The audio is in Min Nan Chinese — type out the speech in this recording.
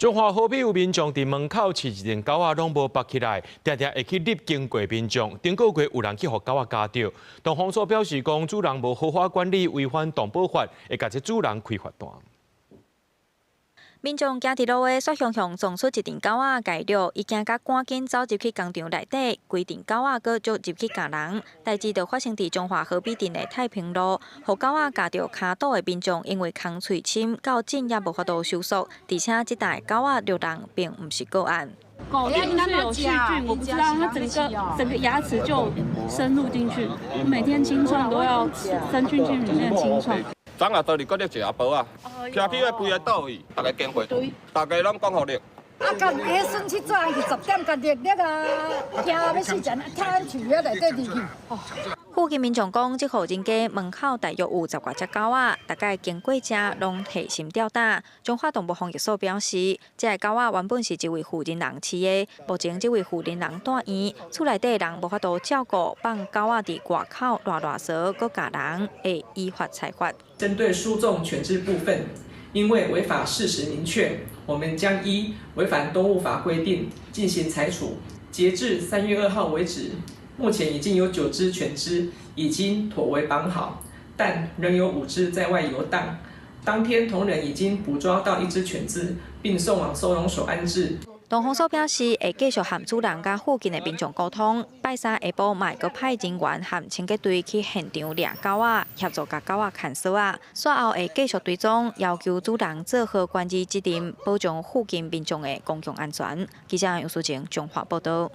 彰化河濱有民眾佇門口飼一陣狗仔，攏無縛起來，定定會去獵經過民眾。頂個月有人去予狗仔咬著，動防所表示講，主人無好好管理，違反動保法，會共這主人開罰單。民眾行佇路的，煞雄雄撞出一陣狗仔共掠，伊驚甲趕緊走入去工廠內底，規陣狗仔閣足入去咬人。代誌就發生佇彰化河濱鎮的太平路，予狗仔咬著跤肚的民眾，因為空喙深，到今也無法度手術，而且這代狗仔掠人並毋是個案。狗是不是有細菌？我不知道，它整個整個牙齒就深入進去，每天清創都要伸進去裡面清創。昨下倒佇閣掠一個阿婆仔，徛起來規个倒去，逐家經過，逐家攏講予掠。啊，共伊順去早去10點共掠掠啊，驚欲死人，聽阮厝遐內底入去。附近民眾講，這戶人家門口大約有十外隻狗仔，逐擺經過遮攏提心吊膽。彰化動物防疫所表示，這个狗仔原本是一位婦人人飼的，目前這位婦人人蹛院，厝內底人無法度照顧，放狗仔佇外口亂亂踅，閣咬人，會依法裁罰。針對輸送犬隻部分，因為違法事實明確，我們將依違反動物法規定進行裁處。截至3月2號為止，目前已經有九隻犬隻已經妥為綁好，但仍有五隻在外遊蕩。當天同仁已經捕抓到一隻犬隻，並送往收容所安置。動防所表示，會繼續和主人佮附近的民眾溝通。拜三下晡，嘛會閣派人員和清潔隊去現場掠狗仔，協助共狗仔牽索仔。煞後會繼續追蹤，要求主人做好管理責任，保障附近民眾的公共安全。記者楊淑靜彰化報道。